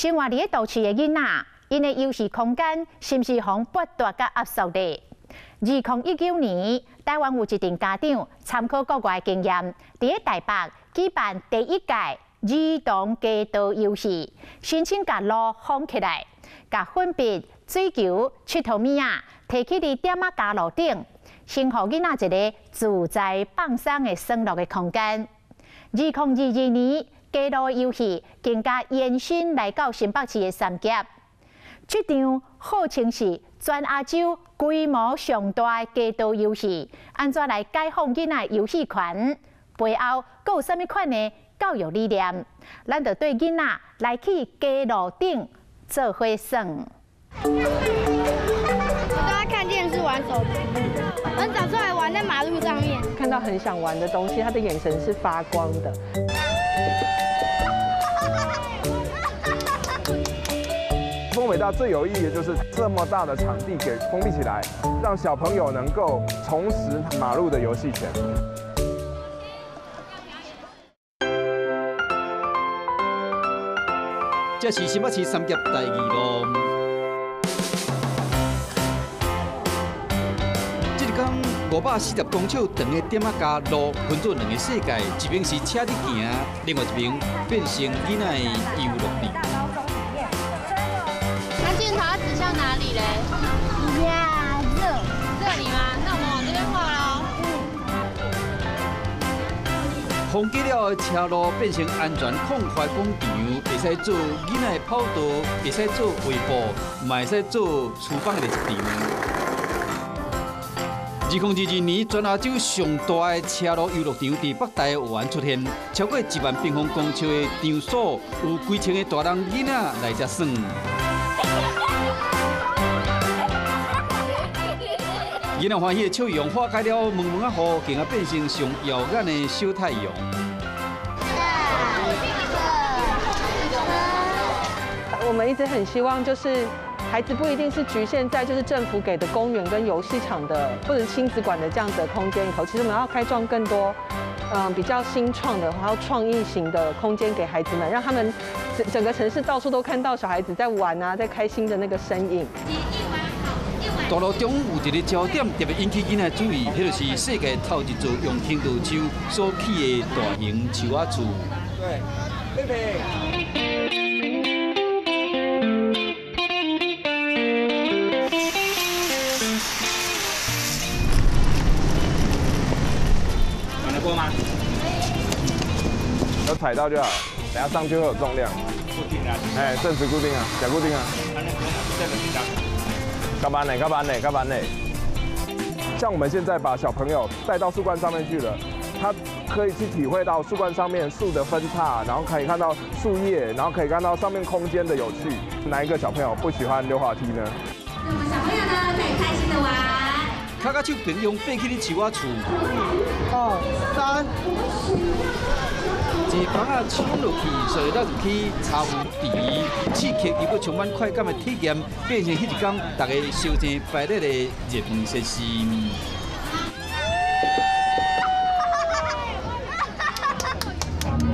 生活佇咧都市的囡仔，𪜶的遊戲空間是毋是予剝奪佮壓縮咧？2019年，台灣有一陣家長參考國外經驗，佇咧台北舉辦第一屆兒童街道遊戲，申請共路封起來，共粉筆、水球、𨑨迌物仔提去佇店仔街路頂，先予囡仔一个自在放鬆的耍樂的空間。2022年，街路遊戲更加延伸來到新北市的三峽。這場號稱是全亞洲規模上大的街道遊戲，按怎來解放囡仔遊戲權？背後閣有啥物款的教育理念？咱就綴囡仔來去街路頂做伙耍。我都在看電視、玩手機，很少出來玩，在馬路上面。看到很想玩的東西，他的眼神是發光的。豐北大最有意義的就是這麼大的場地給封閉起來，讓小朋友能夠重拾馬路的遊戲權。這是新北市三峽第二路。這一天540公尺長的店仔街路分做兩個世界，一邊是車佇行，另外一邊變成囡仔的遊樂地。那箭頭指向哪裡嘞？呀，這這裡嗎？那我們往這邊畫囉。封起了的車路變成安全空塊廣場，會使做囡仔的跑道，會使做畫布，嘛會使做廚房的一場。2022年，全亞洲上大的車路遊樂場佇北台灣出現，超過1萬平方公尺的場所，有幾千个大人囡仔來遮耍。囡仔歡喜的笑容化開了濛濛仔雨，竟仔變成上耀眼的小太陽。我們一直很希望，就是孩子不一定是局限在就是政府給的公園跟遊戲場的，或者親子館的這樣子的空間裡頭。其實我們要開創更多，比較新創的，還有創意型的空間給孩子們，讓他們整個城市到處都看到小孩子在玩啊，在開心的那個身影。大路中有一個焦點特別引起囡仔注意，彼就是世界頭一座用行道樹所起的大型樹仔厝。對，佩佩。玩得過嗎？有踩到就好，等下上去會有重量。固定啊！哎，正時固定啊，假固定啊。較慢咧，較慢咧，較慢咧。像我們現在把小朋友帶到樹冠上面去了，他可以去體會到樹冠上面樹的分叉，然後可以看到樹葉，然後可以看到上面空間的有趣。哪一個小朋友不喜歡溜滑梯呢？那麼小朋友呢，可以開心的玩。跤跤手並用爬起咧樹仔厝。 2、3。一房仔衝落去，所以落入去茶壺池，刺激又閣充滿快感的體驗，變成彼一天大家相爭排列的熱門設施。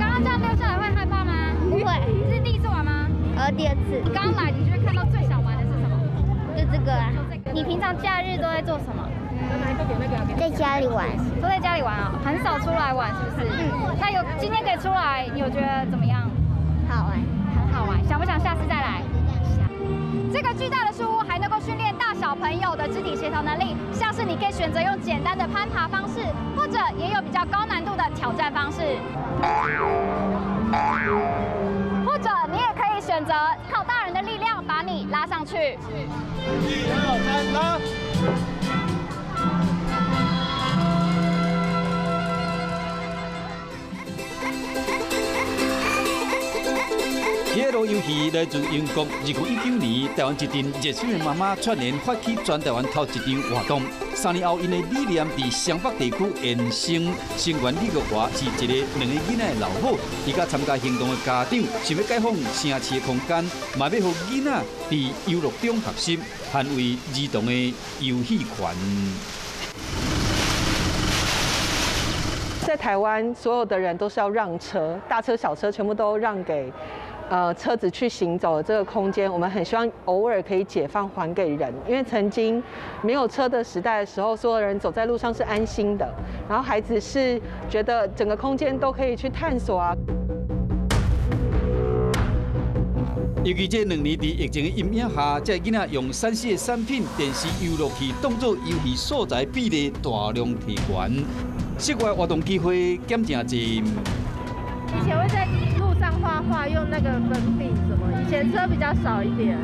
剛剛這樣溜下來會害怕嗎？不會。這是第一次玩嗎？第二次。你剛來，你覺得看到最想玩的是什麼？就這個啊。你平常假日都在做什麼？在家裡玩。都在家裡玩啊，很少出來玩，是不是？嗯。那有今天可以出來，你有覺得怎麼樣？好玩，很好玩。想不想下次再來？想。這個巨大的樹屋還能夠訓練大小朋友的肢體協調能力，像是你可以選擇用簡單的攀爬方式，或者也有比較高難度的挑戰方式，或者你也可以選擇靠大人的力量把你拉上去。 1、2、3，拉！街路遊戲來自英國，2019年台灣一陣熱心的媽媽串聯發起全台灣頭一場活動。3年後，𪜶的理念佇雙北地區延伸。成員李玉華是一个兩個囡仔的老母，伊佮參加行動的家長，想欲解放城市的空間，嘛欲予囡仔佇遊樂中學習，捍衛兒童的遊戲權。在台灣，所有的人都是要讓車，大車小車全部都讓給车子去行走的这个空间，我们很希望偶尔可以解放还给人，因为曾经没有车的时代的时候，所有人走在路上是安心的，然后孩子是觉得整个空间都可以去探索啊。尤其这2年伫疫情的阴影下，这囡仔用3C 的产品、电视游乐器当作游戏素材比例大量提悬，室外活动机会减诚济。以前会在路上画画，用那个粉笔什么，以前车比较少一点。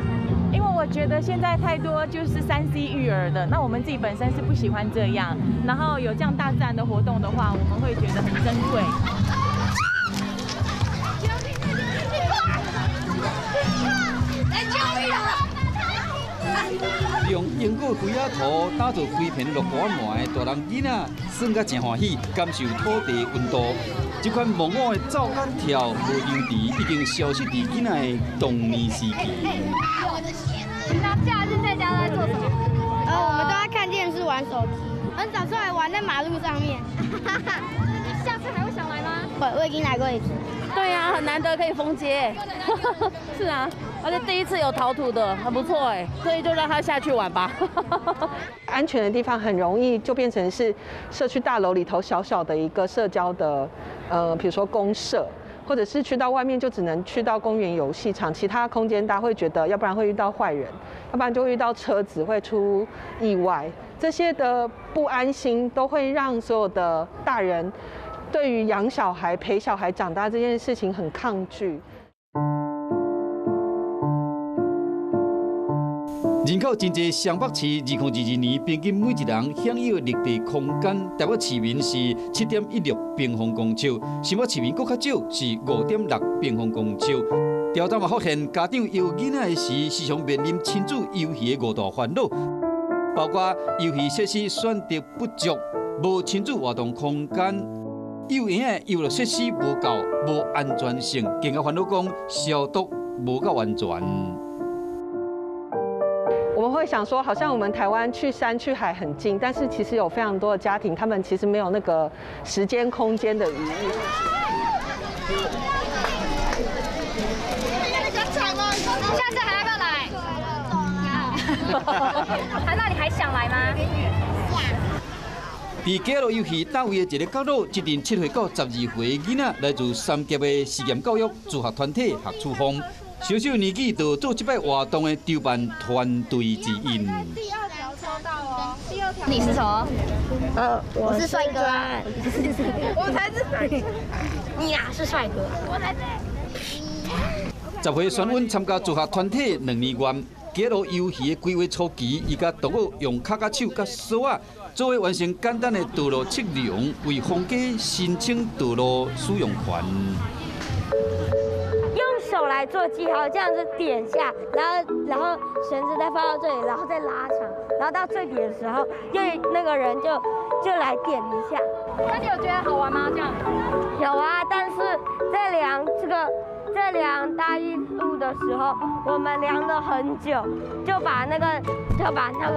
因为我觉得现在太多就是3C 育儿的，那我们自己本身是不喜欢这样，然后有这样大自然的活动的话，我们会觉得很珍贵。用英国灰仔土打造规片乐高门的大人囡仔，耍甲真欢喜，感受土地温度。这款忘我的走甲跳无场池，已经消失伫囡仔的童年时期。平常假日在家都在做什么？我们都在看电视、玩手机，很少出来玩，在马路上面。下次还会想来吗？会，我已经来过一次。对呀，很难得可以封街。是啊。而且第一次有陶土的，很不错哎，所以就让他下去玩吧。安全的地方很容易就变成是社区大楼里头小小的一个社交的，比如说公社，或者是去到外面就只能去到公园游戏场，其他空间大家会觉得，要不然会遇到坏人，要不然就会遇到车子会出意外，这些的不安心都会让所有的大人对于养小孩、陪小孩长大这件事情很抗拒。人口真济，双北市2022年平均每一人享有的绿地空间，台北市民是7.16平方公尺，新北市民阁较少，是5.6平方公尺。调查嘛发现，家长有囡仔的时，时常面临亲子游戏的5大烦恼，包括游戏设施选择不足、无亲子活动空间、幼儿的游乐设施无够、无安全性，更加烦恼讲消毒无够完全。我们会想说，好像我们台湾去山去海很近，但是其实有非常多的家庭，他们其实没有那个时间空间的余裕。下次还要不要来？那你还想来吗？伫街路游戏单位的一个角落，这阵7岁到12岁囡仔来自三峡的实验教育自学团体学处方。小小年纪就做这摆活动的筹办团队之一。第二条抽到哦，第二条。你是什么？我是帅哥。我才是。你哪是帅哥？我才是。10岁选阮参加自学团体2年外，街路游戏的规划初期，伊佮同学用跤佮手佮索仔，做伙完成简单的道路测量，为封街申请道路使用权。手来做记号，这样子点下，然后绳子再放到这里，然后再拉长，然后到最底的时候，又那个人就来点一下。那你有觉得好玩吗？这样？有啊，但是在量这个在量大一路的时候，我们量了很久，就把那个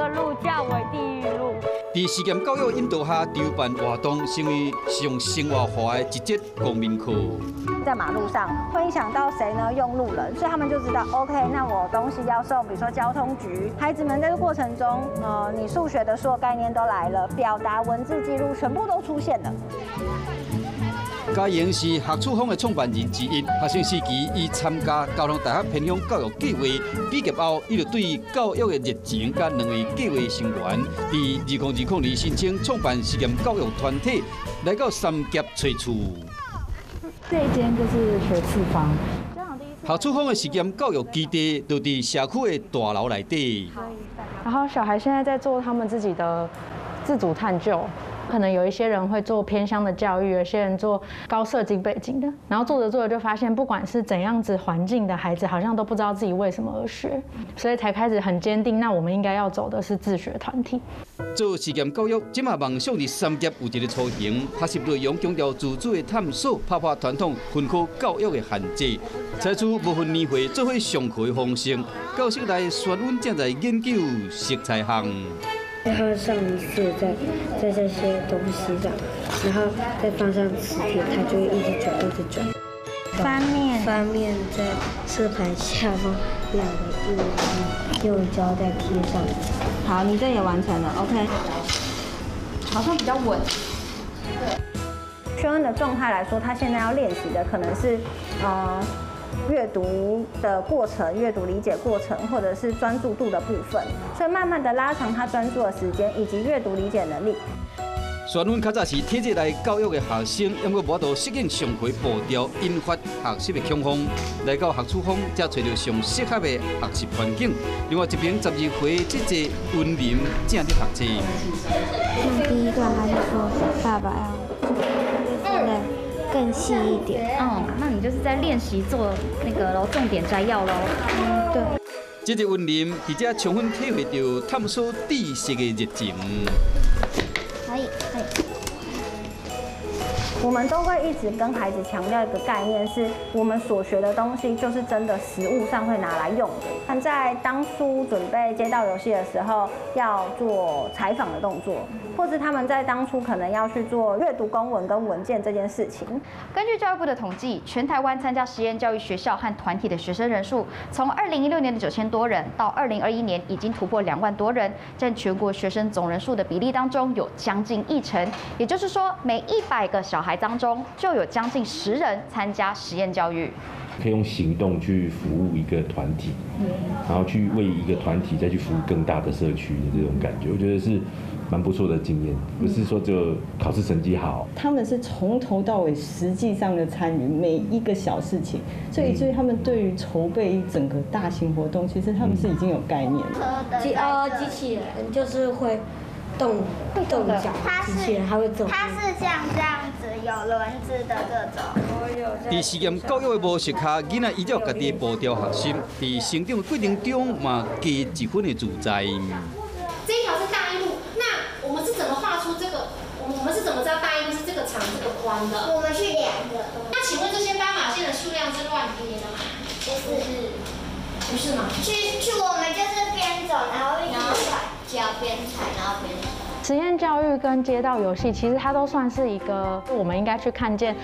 路叫为地狱路。在实验教育引导下，筹办活动成为上生活化的一节公民课。在马路上会影响到谁呢？用路人，所以他们就知道，OK，那我东西要送，比如说交通局。孩子们在这过程中，你数学的所有概念都来了，表达、文字记录全部都出现了。嘉莹是学处方的创办人之一。学生时期，伊参加交通大学偏乡教育计划，毕业后，伊就对教育的热情佮2位计划成员，伫2020年申请创办实验教育团体，来到三峡找厝。这一间就是学次方。学处方的实验教育基地就伫社区的大楼内底。然后小孩现在在做他们自己的自主探究。可能有一些人会做偏乡的教育，有些人做高社经背景的，然后做着做着就发现，不管是怎样子环境的孩子，好像都不知道自己为什么而学，所以才开始很坚定，那我们应该要走的是自学团体。做实验教育，这马梦想伫三峡有一个雏形，学习内容强调自主的探索，打破传统分科教育的限制，采取无分年岁做伙上课的方式。教室内，孙阮正在研究色彩项。然后上一次在这些东西上，然后再放上磁铁，它就会一直转，一直转。翻面，翻面在色盘下方两个印用胶带贴上。好，你這也完成了，OK。好像比較穩。軒恩的狀態來說，他現在要練習的可能是，閱讀的過程、閱讀理解過程，或者是專注度的部分，所以慢慢的拉長他專注的時間以及閱讀理解能力。雖然阮較早是體制內教育的學生，猶閣無法度適應上課步調，引發學習的恐慌。來到學處方，才揣著上適合的學習環境。另外一邊12歲，這個溫林正佇讀冊。那第一段他就說爸爸要分得更細一點。嗯，那你就是在練習做那個囉，重點摘要囉。嗯，對。這個溫林佇遮充分體會著探索知識的熱情。可以，可以。我們都會一直跟孩子強調一個概念，是我們所學的東西就是真的實務上會拿來用的。但在當初準備街道遊戲的時候，要做採訪的動作，或是他們在當初可能要去做閱讀公文跟文件這件事情。根據教育部的統計，全台灣參加實驗教育學校和團體的學生人數，從2016年的9000多人，到2021年已經突破2萬多人，佔全國學生總人數的比例當中有將近一成。也就是說，每100個小孩當中就有將近10人參加實驗教育。可以用行動去服務一個團體，然後去為一個團體再去服務更大的社區的這種感覺，我覺得是蠻不錯的經驗。不是說就考試成績好，他們是從頭到尾實際上的參與每一個小事情，所以所以他們對於籌備一整個大型活動，其實他們是已經有概念的。機器人就是會動動腳，機器人還會走。它是像這樣子有輪子的這種。佇實驗教育的模式下，囡仔依照家己的步調學習，佇成長的過程中嘛加一分的自在。這一條是大義路，那我們是怎麼畫出這個？我們是怎麼知道大義路是這個長這個寬的？我們去量的。那請問這些斑馬線的數量是亂貼的嗎？不是。不是嗎？去，我們就是邊走，然後一直踩，腳邊踩，然後邊走。實驗教育跟街道遊戲，其實它都算是一個，我們應該去看見，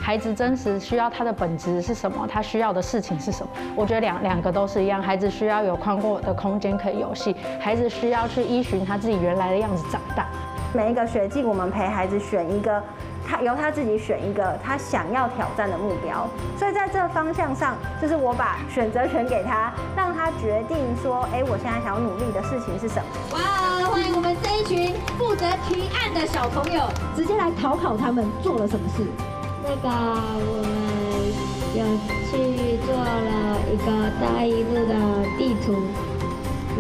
孩子真實需要他的本質是什麼，他需要的事情是什麼。我覺得兩個都是一樣，孩子需要有寬闊的空間可以遊戲，孩子需要去依循他自己原來的樣子長大。每一個學季，我們陪孩子選一個，他由他自己選一個他想要挑戰的目標。所以在這方向上，就是我把選擇權給他，讓他決定說，哎，我現在想要努力的事情是什麼。哇，歡迎我們這一群負責提案的小朋友，直接來考考他們做了什麼事。那個我們有去做了一個大義路的地圖，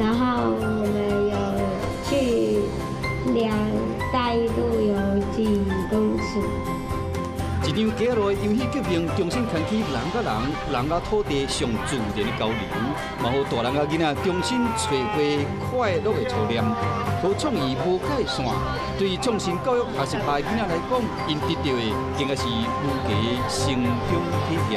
然後我們有去量大義路有幾公尺。一場街仔路的遊戲革命，重新牽起人佮人、人佮土地上自然的交流，嘛予大人佮囡仔重新揣回快樂的初戀。好創意無界線，對創新教育學習下的囡仔來講，𪜶得著的應該是無價成長體驗。